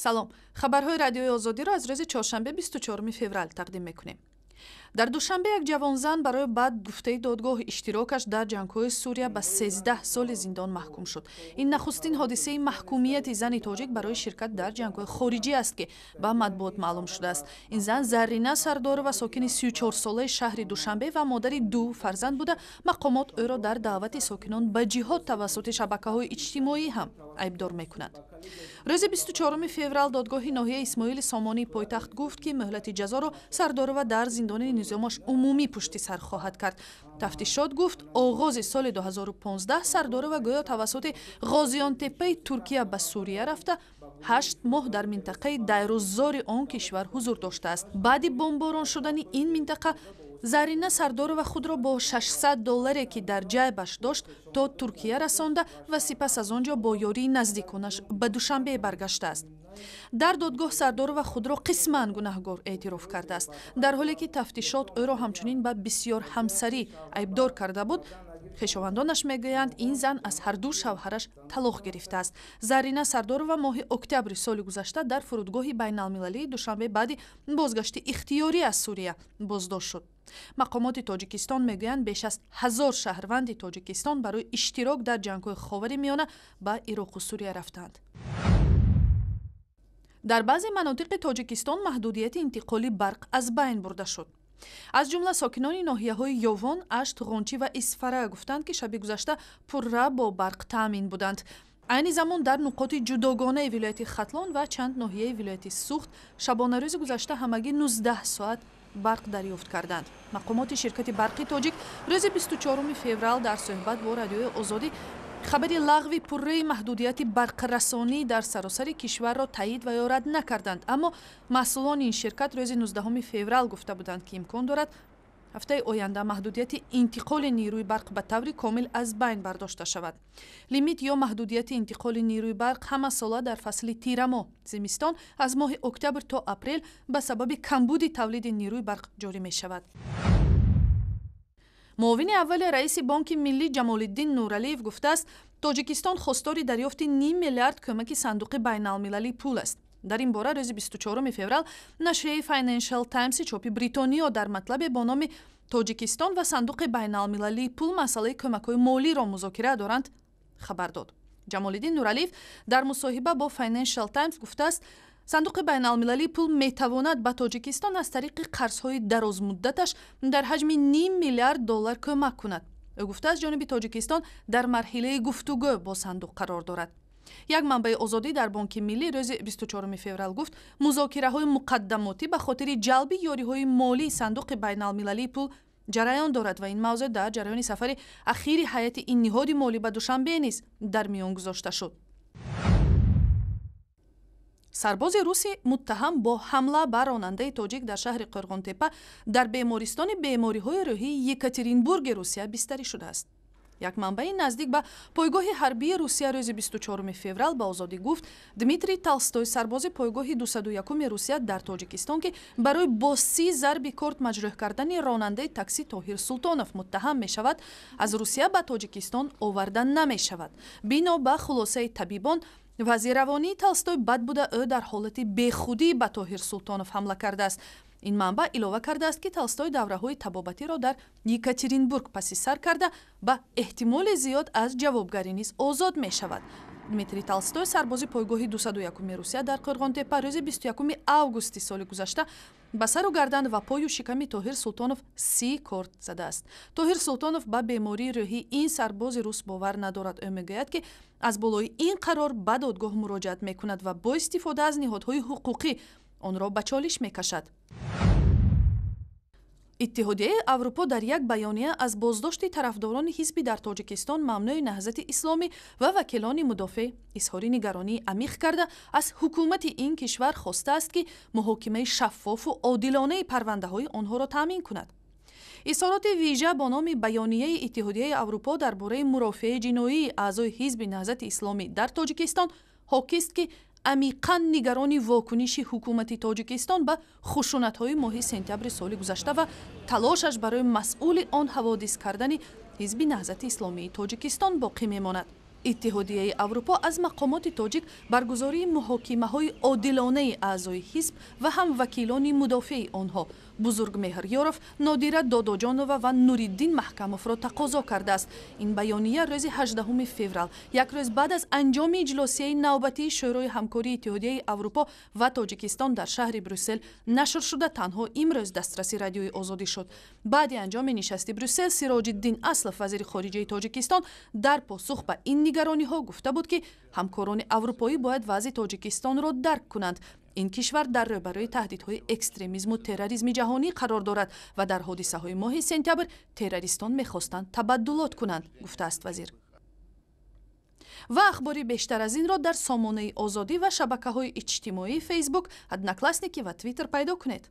Салом, хабарҳои Радиои Озодиро аз рӯзи чоршанбе, 24 феврал тақдим мекунем. Дар Душанбе як ҷавонзан барои бад гуфтаи додгоҳ иштирокаш дар ҷангҳои Сурия ба 13 соли зиндон маҳкум шуд. Ин нахустин ҳодисаи маҳкумияти зани тоҷик барои ширкат дар ҷангҳои хориҷӣ аст, ки ба матбуот маълум шудааст. Ин зан Заррина Сардорова, сокини 34-солаи шаҳри Душанбе ва модари ду фарзанд буда, мақомот ӯро дар даъвати сокинон ба ҷиҳод тавассути шабакаҳои иҷтимоӣ ҳам айбдор мекунад. Рӯзи 24 феврал додгоҳи ноҳияи Исмоили Сомонии пойтахт гуфт, ки муҳлати ҷазоро Сардорова дар зиндони низомаш умумӣ пушти сар хоҳад кард. Тафтишот гуфт, оғози соли 2015 Сардорова гӯё тавассути Ғозионтеппаи Туркия ба Сурия рафта, 8 моҳ дар минтақаи Дайруззори он кишвар ҳузур доштааст. Баъди бомборон шудани ин минтақа Зарина Сардорова худро бо 600 долларе, ки дар ҷайбаш дошт, то Туркия расонда ва сипас аз он ҷо бо ёрии наздиконаш ба Душанбе баргаштааст. Дар додгоҳ Сардорова худро қисман гунаҳгор эътироф кардааст, дар ҳоле ки тафтишот ӯро ҳамчунин ба бисёр ҳамсарӣ айбдор карда буд. Хешовандонаш мегӯянд, ин зан аз ҳарду шавҳараш талоқ гирифтааст. Зарина Сардорова моҳи октябри соли гузашта дар фурудгоҳи байналмилалии Душанбе баъди бозгашти ихтиёрӣ аз Сурия боздошт шуд. Мақомоти Тоҷикистон мегӯянд, беш аз 1000 шаҳрванди Тоҷикистон барои иштирок дар ҷангҳои Ховари Миёна ба Ироқу Сурия рафтанд. Дар баъзе манотиқи Тоҷикистон маҳдудияти интиқоли барқ аз байн бурда шуд. Аз ҷумла сокинони ноҳияҳои Ёвон, Ашт, Ғончӣ ва Исфара гуфтанд, ки шаби гузашта пурра бо барқ таъмин буданд. Айни замон дар нуқоти ҷудогонаи вилояти Хатлон ва чанд ноҳияи вилояти Суғд шабонарӯзи гузашта ҳамагӣ 19 соат барқ дарёфт карданд. Мақомоти ширкати Барқи Тоҷик рӯзи 24 феврал дар суҳбат бо Радиои Озодӣ хабари лағви пурраи маҳдудияти барқрасонӣ дар саросари кишварро таъид ва ё рад накарданд. Аммо масъулони ин ширкат рӯзи 19 феврал гуфта буданд, ки имкон дорад ҳафтаи оянда маҳдудияти интиқоли нерӯи барқ ба таври комил аз байн бардошта шавад. Лимит ё маҳдудияти интиқоли нерӯи барқ ҳамасола дар фасли тирамоҳ, зимистон, аз моҳи октябр то апрел ба сабаби камбуди тавлиди нерӯи барқ ҷорӣ мешавад. Муовини аввали раиси Бонки Миллӣ Ҷамолиддин Нуралиев гуфтааст, Тоҷикистон хостори дарёфти ним миллиард кӯмаки Сандуқи байналмилалии пул аст. Дар ин бора рӯзи 24 феврал нашрияи Financial Times чопи Бритониё дар матлабе бо номи «Тоҷикистон ва Сандуқи байналмилалии пул масъалаи кӯмакҳои молиро музокира доранд» хабар дод. Ҷамолиддин Нуралиев дар мусоҳиба бо Financial Times гуфтааст, Сандуқи байналмилалии пул метавонад ба Тоҷикистон аз тариқи қарзҳои дарозмуддаташ дар ҳаҷми ним миллиард доллар кӯмак кунад. Ӯ гуфтааст, ҷониби Тоҷикистон дар марҳилаи гуфтугӯ бо сандуқ қарор дорад. Як манбаи Озодӣ дар Бонки Миллӣ рӯзи 24 феврал гуфт, музокираҳои муқаддамотӣ ба хотири ҷалби ёриҳои молии Сандуқи байналмилалии пул ҷараён дорад ва ин мавзӯъ дар ҷараёни сафари ахири ҳайати ин ниҳоди молӣ ба Душанбе низ дар миён гузошта шуд. Сарбози руси, муттаҳам бо ҳамла ба ронандаи тоҷик дар шаҳри Қӯрғонтеппа, дар бемористони бемориҳои рӯҳии Екатеринбурги Русия бистарӣ шудааст. Як манбаи наздик ба пойгоҳи ҳарбии Русия рӯзи 24 феврал ба Озодӣ гуфт, Дмитрий Толстой, сарбози пойгоҳи 201 Русия дар Тоҷикистон, ки барои бо 30 зарби корт маҷрӯҳ кардани ронандаи такси Тоҳир Султонов муттаҳам мешавад, аз Русия ба Тоҷикистон оварда намешавад. Бино ба хулосаи табибон, вазъи равонии Толстой бад буда, ӯ дар ҳолати бехудӣ ба Тоҳир Султонов ҳамла кардааст. Ин манбаъ илова кардааст, ки Толстой давраҳои табобатиро дар Екатеринбург паси сар карда, ба эҳтимоли зиёд аз ҷавобгарӣ низ озод мешавад. Дмитрий Толстой, сарбози пойгоҳи 201 Русия дар Қӯрғонтеппа, рӯзи 21 августи соли гузашта ба сару гардан ва пою шиками Тоҳир Султонов 30 корт задааст. Тоҳир Султонов ба бемории рӯҳии ин сарбози рус бовар надорад. Ӯ мегӯяд, ки аз болои ин қарор ба додгоҳ муроҷиат мекунад ва бо истифода аз ниҳодҳои ҳуқуқӣ онро ба чолиш мекашад. Иттиҳодияи Аврупо дар як баёния аз боздошти тарафдорони ҳизби дар Тоҷикистон мамнӯи Наҳзати Исломӣ ва вакилони мудофеъ изҳори нигаронии амиқ карда, аз ҳукумати ин кишвар хостааст, ки муҳокимаи шаффофу одилонаи парвандаҳои онҳоро таъмин кунад. Изҳороти вижа бо номи «Баёнияи Иттиҳодияи Аврупо дар бораи мурофиаи ҷиноии аъзои ҳизби Наҳзати Исломӣ дар Тоҷикистон» ҳокист, ки амиқан нигарони вокуниши ҳукумати Тоҷикистон ба хушунатҳои моҳи сентябри соли гузашта ва талошаш барои масъули он ҳаводис кардани ҳизби Наҳзати Исломии Тоҷикистон боқӣ мемонад. Иттиҳодияи Аврупо аз мақомоти тоҷик баргузории муҳокимаҳои одилонаи аъзои ҳизб ва ҳам вакилони мудофеи онҳо Бузургмеҳр Ёров, Нодира Додоҷонова ва Нуриддин Маҳкамовро тақозо кардааст. Ин баёния рӯзи 18 феврал, як рӯз баъд аз анҷоми иҷлосияи навбатии Шӯрои ҳамкории Иттиҳодияи Аврупо ва Тоҷикистон дар шаҳри Брюссел нашр шуда, танҳо имрӯз дастраси Радиои Озодӣ шуд. Баъди анҷоми нишасти Брюссел Сироҷиддин Аслов, вазири хориҷаи Тоҷикистон, дар посух ба ин нигарониҳо гуфта буд, ки ҳамкорони аврупоӣ бояд вазъи Тоҷикистонро дарк кунанд. Ин кишвар дар рӯбарӯи таҳдидҳои экстремизму терроризми ҷаҳонӣ қарор дорад ва дар ҳодисаҳои моҳи сентябр террористон мехостанд табаддулот кунанд, гуфтааст вазир. Ва ахбори бештар аз инро дар сомонаи Озодӣ ва шабакаҳои иҷтимоии Фейсбук, Одноклассники ва Твиттер пайдо кунед.